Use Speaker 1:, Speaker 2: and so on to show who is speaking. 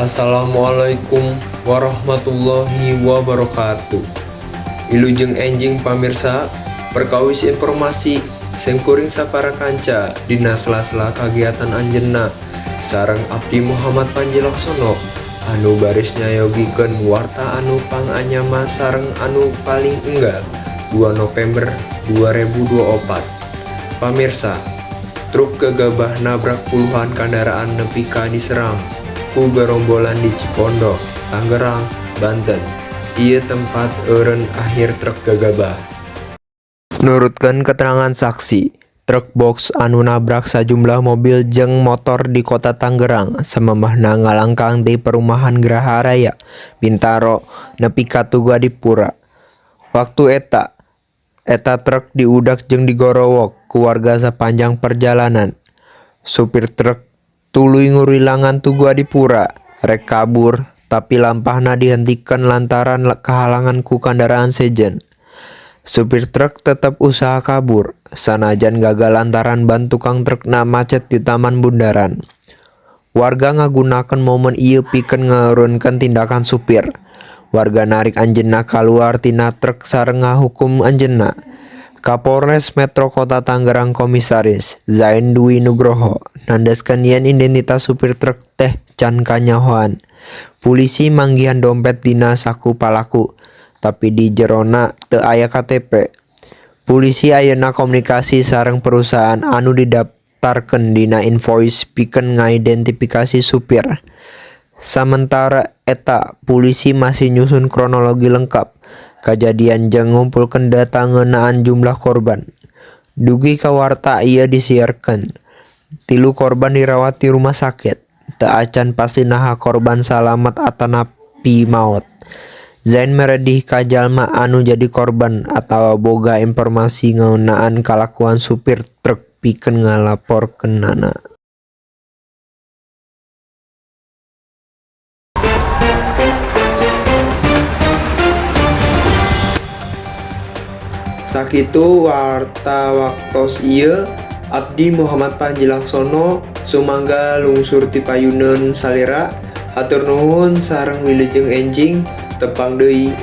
Speaker 1: Assalamualaikum warahmatullahi wabarakatuh. Wilujeng enjing pamirsa, perkawis informasi simkuring sapara kanca dina sela-sela kagiatan anjeunna sareng abdi Muhammad Panji Laksono anu baris nyayogikeun warta anu panganyama sareng anu paling enggal 2 November 2024. Pamirsa, truk gegabah nabrak puluhan kendaraan nepi ka diserang ku gerombolan di Cipondoh, Tangerang, Banten. Ieu tempat eureun akhir truk gegabah. Nurutkeun keterangan saksi, truk box anu nabrak sajumlah mobil jeung motor di Kota Tangerang samemehna ngalangkang ti Perumahan Graha Raya, Bintaro, nepi ka Tugu Adipura. Waktu eta, eta truk diudak jeung digorowok ku warga sapanjang perjalanan. Supir truk tuluy ngurilangan Tugu Adipura rek kabur, tapi lampahna dihentikeun lantaran kahalangan ku kendaraan sejen. Supir truk tetep usaha kabur, sanajan gagal lantaran ban tukang trukna macet di Taman Bundaran. Warga ngagunakeun momen ieu pikeun ngeureunkeun tindakan supir. Warga narik anjeunna kaluar tina truk sareng ngahukum anjeunna. Kapolres Metro Kota Tangerang Komisaris Zain Dwi Nugroho nandaskeun yen identitas supir truk teh can kanyahoan. Pulisi manggihan dompet dina saku palaku, tapi di jerona teu aya KTP. Pulisi ayeuna komunikasi sareng perusahaan anu didaptarkeun dina invoice pikeun ngaidentifikasi supir. Samentara eta, pulisi masih nyusun kronologi lengkap kajadian jeung ngumpulkeun data ngeunaan jumlah korban. Dugi ka warta ieu disiarkeun, tilu korban dirawat di rumah sakit. Teu acan pasti naha korban salamet atanapi maot. Zain meredih ka jalma anu jadi korban atawa boga informasi ngeunaan kalakuan supir truk pikeun ngalaporkeunana. Sakitu warta waktos ieu, abdi Muhammad Panji Laksono sumangga lungsur ti payuneun salira, hatur nuhun sareng wilujeng enjing, tepang deui.